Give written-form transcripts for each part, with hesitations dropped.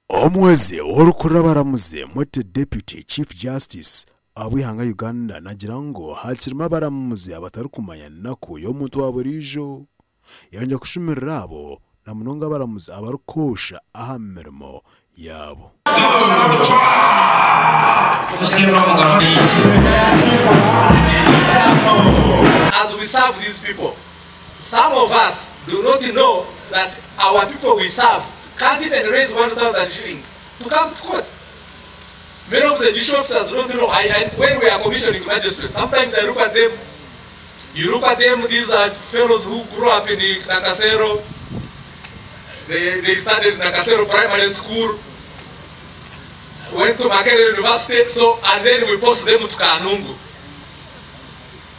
Omuhwezi w'orukurira abaramuzi mwete Deputy Chief Justice ahabw'eihanga Uganda nagira ngu hakirimu abaramuzi abatarikumanya naku y'omuntu wa buriijo. Yayongyera kushumirira abo na munonga abaramuzi abarikwoosha aha mirimo yaabo. As we serve these people, some of us do not know that our people we serve can't even raise 1,000 shillings to come to court. Many of the judicial officers don't know. I, I, when we are commissioning magistrates, sometimes I look at them, you look at them, these are fellows who grew up in Nakasero, they, they studied in Nakasero Primary School, went to Makerere University, so, and then we post them to Kanungu.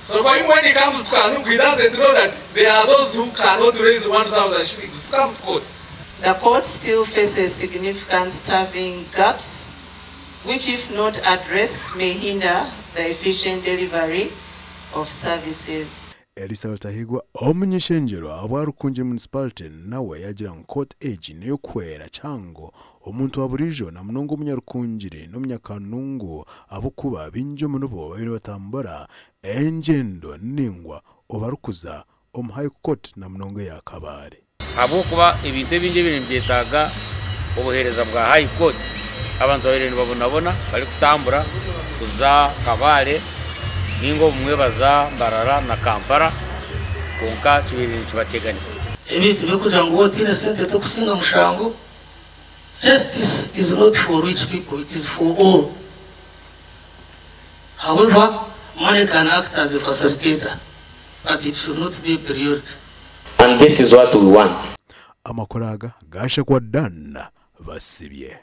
So for him, when he comes to Kanungu, he doesn't know that there are those who cannot raise 1,000 shillings to come to court. The court still faces significant staffing gaps, which if not addressed may hinder the efficient delivery of services. Elisa Rutahigwa omuny'ishengyero ahabwa Rukungiri Municipality nawe yaagira ngu kooti egi n'ey'okuhwera kihango omuntu wa buriijo na munonga omunyarukungiri n'omunyakanungu ahabw'okuba baingi omuribo babaire nibatambura engyendo ndaingwa obu barikuza omu High Court na munonga eya Kabale. Ahabw'okuba ebintu ebingi ebiri nibyetaaga obuheereza bwa High Court, abantu babaire nibabonabona barikutambura kuza Kabale ninga obumwe baza Mbarara na Kampala kwonka kibaire nikibateganisa. Ebintu by'okugira ngu waaba otaine sente tokusinga mushango, justice is not for rich people, it is for all. However, money can act as a facilitator but it should not be a priority. And this is what we want. Amakuru aga gaashakwa Dan Basibye.